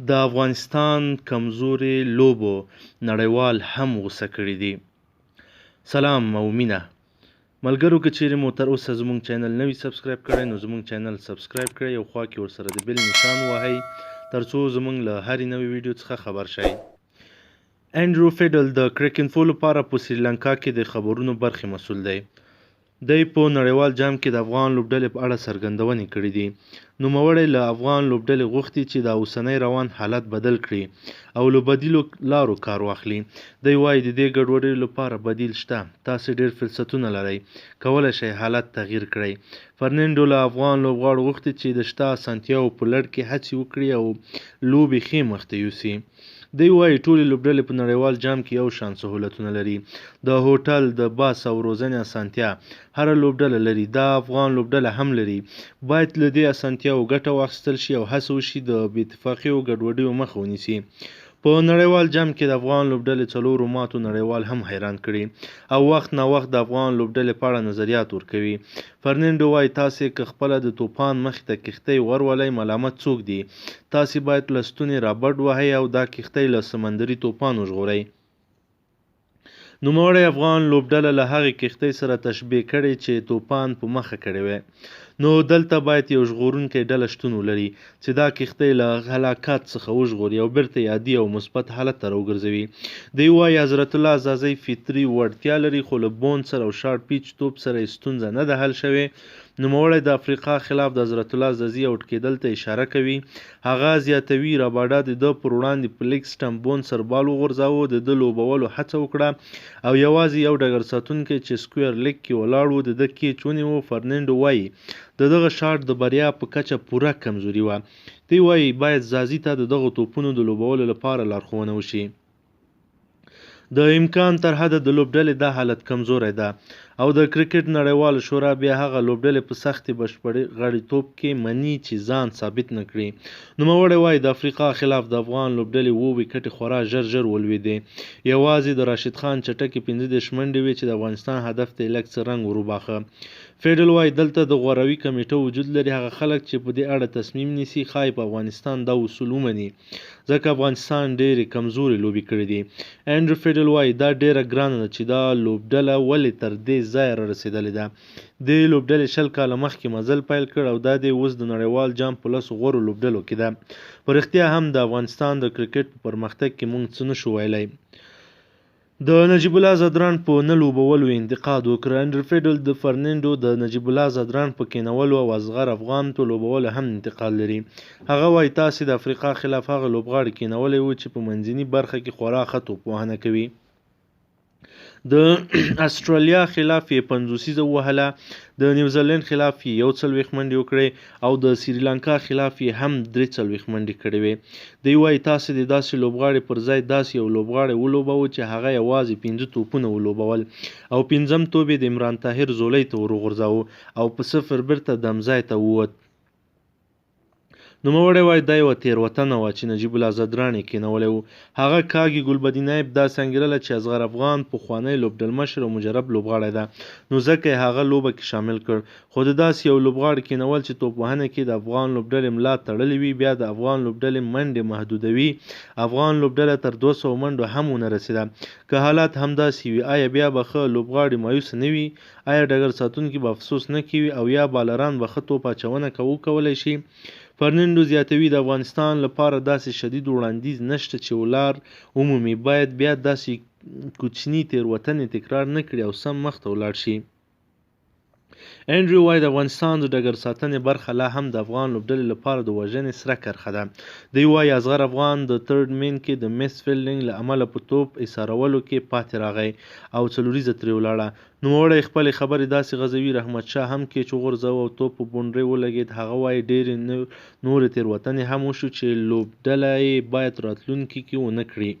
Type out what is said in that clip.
د افغانستان کمزورې لوبو نړیوال هم غوسه کړي دي. سلام او مینه ملګرو، که چیرې مو تر اوسه زموږ چینل نه وي سبسکرایب کړی نو زموږ چینل سبسکرایب کړئ او خوا کې ورسره د بیل نشان ووهئ ترڅو زموږ له هرې نوې ویډیو څخه خبر شئ. انډرو فیډل د کریک انفو لپاره په سریلانکا کې د خبرونو برخې مسول دی. دی په نړیوال جام کې د افغان لوبډلې په اړه څرګندونې کړې دي. نوموړی له افغان لوبډلې غوښتي چې دا اوسنی روان حالت بدل کړي او له بدیلو لارو کار واخلي. دی وايي، د دې ګډوډیو لپاره بدیل شته، تاسې ډېر فرصتونه لرئ، کولی شئ حالت تغییر کړئ. فرنینډو له افغان لوبغاړو غوښتي چې د شته اسانتیاوو په لړ کې هڅې وکړي او لوبې ښې مخته یوسي. دی وايي، ټولې لوبډلې په نړیوال جام کې یو شان سهولتونه لري، د هوټل، د بس او روزنې اسانتیا هره لوبډله لري، دا افغان لوبډله هم لري، باید له دې اسانتیاوو ګټه واخیستل شي او هڅه وشي د بې اتفاقیو او ګډوډیو مخه ونیسي. په نړیوال جام کې د افغان لوبډلې څلورو ماتو نړیوال هم حیران کړي او وخت ناوخت د افغان لوبډلې په اړه نظریات ورکوي. فرنینډو وايي، تاسې که خپله د توپان مخې ته کښتۍ ورولئ، ملامت څوک دي؟ تاسې باید له ستونې رابډ وهئ او دا کښتۍ له سمندري توپان وژغورئ. نوموړی افغان لوبډله له هغې کښتۍ سره تشبیه کړې چې توپان په مخه کړې وي. نو دلته باید یو ژغورونکی ډله شتون ولري چې دا کښتۍ له هلاکت څخه وژغوري او بیرته یې عادي او مثبت حالت ته راوګرځوي. دی وايي، حضرت الله ځاځی فطري وړتیا لري خو له بونسر او شارټ پیچ توپ سره یې ستونزه نه ده حل شوې. نوموړی د افریقا خلاف د حضرت الله ځاځي اوټ کېدل ته اشاره کوي. هغه زیاتوي، راباډا د ده پر وړاندې په لیګ سټمپ بونسر بال وغورځاوه، د ده لوبولو هڅه وکړه او یوازې یو ډګر ساتونکی چې سکویر لیګ کې ولاړ و، د ده کیچ ونیو. فرنینډو وايي، د دغه شاټ د بریا په کچه پوره کمزوري وه. دی وايي، باید ځاځي ته د دغو توپونو د لوبولو لپاره لارښوونه وشي. د امکان تر حده د لوبډلې دا حالت کمزوری ده او د کرکټ نړیواله شورا بیا هغه لوبډلې په سختې بشپړ غړیتوب کې مني چې ځان ثابت نه کړي. نوموړی وايي، د افریقا خلاف د افغان لوبډلې اووه ویکټې خورا ژر ژر ولوېدې. یوازې د راشد خان چټکې 35 منډې وې چې د افغانستان هدف ته یې لږ څه رنګ وروباښه. فیډل وايي، دلته د غوراوي کمېټه وجود لري، هغه خلک چې په دې اړه تصمیم نیسي ښايي په افغانستان دا اصول ومني ځکه افغانستان ډېرې کمزورې لوبې کړې دي. انډرو فیډل وايي، دا ډېره ګرانه ده چې دا لوبډله ولې تر دې ځایه رارسېدلې ده. دې لوبډلې 20 کاله مخکې مزل پیل کړ او دا دی اوس د نړیوال جام په لسو غورو لوبډلو کې ده. په رښتیا هم د افغانستان د کرکټ په پرمختګ کې موږ څه نه شو ویلی. د نجیب الله ځدراڼ په نه لوبولو یې انتقاد وکړ. انډرو فیډل د فرنینډو د نجیب الله ځدراڼ په کینولو او اصغر افغان په لوبولو هم انتقاد لري. هغه وايي، تاسې د افریقا خلاف هغه لوبغاړي کینولی و چې په منځني برخه کې خورا ښه توپ وهنه کوي. د اسټرالیا خلاف یې پنځوسیزه ووهله، د نیوزیلینډ خلاف یې 41 منډې وکړې او د سریلانکا خلاف یې هم 43 منډې کړې وې. دی وايي، تاسې د داسې لوبغاړي پر ځای داسې یو لوبغاړی ولوباوه چې هغه یوازې پنځه توپونه ولوبول او پنځم توپ یې د عمران طاهر ځولۍ ته وروغورځاوه او په صفر بیرته دمځای ته ووت. نوموړی وايي، دا یوه تېروتنه وه چې نجیب الله ځدراڼ یې کېنولی و. هغه کاږي، ګلبدین نایب داسې انګېرله چې اصغر افغان پخوانی لوبډلمشر او مجرب لوبغاړی ده، نو ځکه یې هغه لوبه کې شامل کړ، خو د داسې یو لوبغاړي کېنول چې توپ وهنه کې د افغان لوبډلې ملا تړلې وي، بیا د افغان لوبډلې منډې محدودوي. افغان لوبډله تر 200 منډو هم ونه رسېده. که حالات همداسې وي، ایا بیا به ښه لوبغاړي مایوسه نه وي؟ ایا ډګر ساتونکي به افسوس نه کوي او یا بالران به ښه توپ اچونه وکولی شي؟ فرنینډو زیاتوي، د افغانستان لپاره داسې شدید وړاندیز نشته چې لار ومومي، باید بیا داسې کوچني تېروتنې تکرار نه کړي او سم مخته ولاړ شي. انډریو وايي، د افغانستان د ډګر ساتنې برخه لا هم د افغان لوبډلې لپاره د وژنې سره کرښه ده. دی وايي، اصغر افغان د ترډ مین کې د مس فیلډینګ له امله په توپ ایسارولو کې پاتې راغی او څلوریزه ترې ولاړه. نوموړی خپلې خبرې داسې غځوي، رحمت شاه هم کیچ وغورځاوه او توپ په بونډرۍ ولګېد. هغه وايي، ډېرې نورې تېروتنې هم وشو چې لوبډله یې باید راتلونکي کې ونه کړي.